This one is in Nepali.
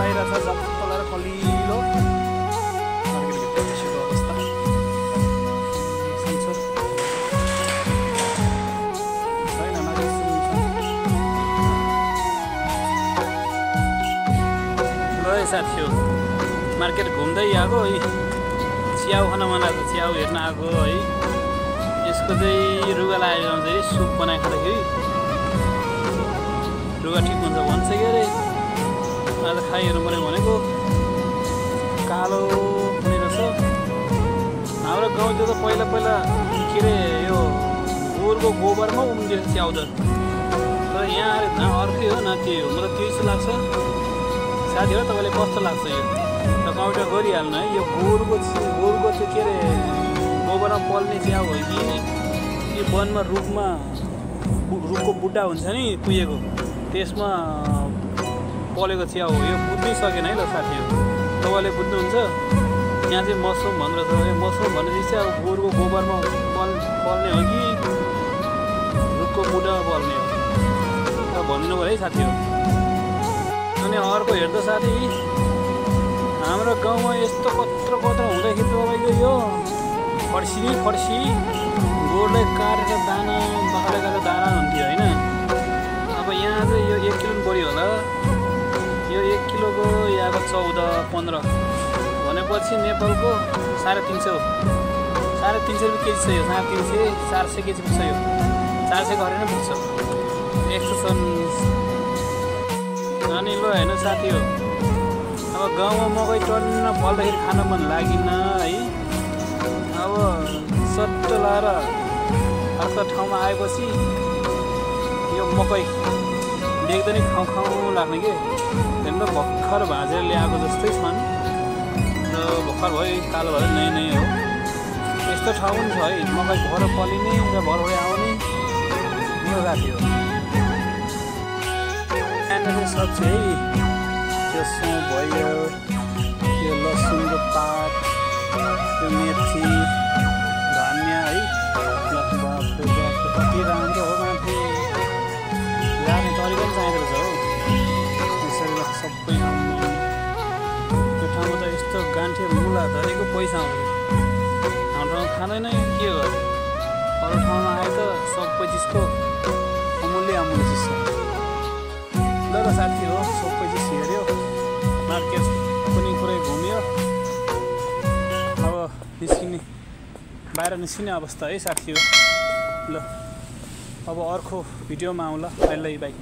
बाहिर छ जत्तल र कलिलो मार्केटभित्र बसेको अवस्था छैन मान्छे ल साथी हो मार्केट घुम्दै आएको है च्याउ खान मन लाग्छ च्याउ हेर्न आएको है यसको चाहिँ रुगा लागेको चाहिँ सुप बनाइ खाँदाखेरि रुगा ठिक हुन्छ भन्छ के अरे आज खाइहेर्नु पर्यो भनेको कालो हुने रहेछ हाम्रो गाउँ त पहिला के अरे यो गोरुको गोबरमा उम्रिन्छ च्याउ त तर यहाँ अरे न अर्कै हो न त्यही हो मलाई त्यो जस्तो लाग्छ साथीहरू तपाईँलाई कस्तो लाग्छ यो त कमेन्ट गरिहाल्नु है यो गोरुको चाहिँ के अरे गोबरमा पल्ने च्याउ हो कि वनमा रुखको बुट्टा हुन्छ नि कुहिएको त्यसमा पलेको च्याउ हो यो बुझ्नै सकेन है ल साथीहरू तपाईँले बुझ्नुहुन्छ यहाँ चाहिँ मसरुम भनेर छ मसरुम भनेपछि चाहिँ अब गोरुको गोबरमा पल्ने हो कि रुखको बुट्टामा पल्ने हो र भनिदिनु पऱ्यो है साथीहरू अनि अर्को हेर्दा साथी हाम्रो गाउँमा यस्तो कत्रो हुँदाखेरि तपाईँको यो फर्सी गोरुलाई काटेर दाना बाख्रा गरेर दाना हुन्थ्यो होइन अब यहाँ चाहिँ यो 1 किलो बढी होला यो 1 किलोको यहाँको 14-15 भनेपछि नेपालको 350 हो 350 रुपियाँ केजी छ यो 350 400 केजी पुग्छ यो 400 गरेर नै पुग्छ यस्तो छन् अनि ल होइन साथी हो अब गाउँमा मकै टन्न फल्दाखेरि खान मन लागिन्न है अब सट्ट लाएर अर्को ठाउँमा आएपछि यो मकै देख्दा नि खाउँ लाग्ने के हेर्नु भर्खर भाँचेर ल्याएको जस्तै छन् र भर्खर भयो कालो भयो नयाँ हो यस्तो ठाउँ पनि छ है मकै भर पलिने र भरभरि आउने यो राति हो यहाँनिर सब्जी है त्यो सौँ भयो यो लसुनको पात यो मेथी धनियाँ है कति राम्रो हो मान्छे ल्याउने तरिका पनि चाहिँदो रहेछ हौ यसरी सबै आउने त्यो ठाउँमा त यस्तो गान्ठे मुला धरेको पैसा आउँछ हाम्रो ठाउँमा खाँदैन के गर्यो अरू ठाउँमा आए त सबै चिजको अमूल्य चिज छ ल साथी हो सबै चिज हेऱ्यो मार्केट कुनै कुरै घुम्यो अब बाहिर निस्किने अवस्था है साथी हो ल अब अर्को भिडियोमा आउँ ल अहिले बाई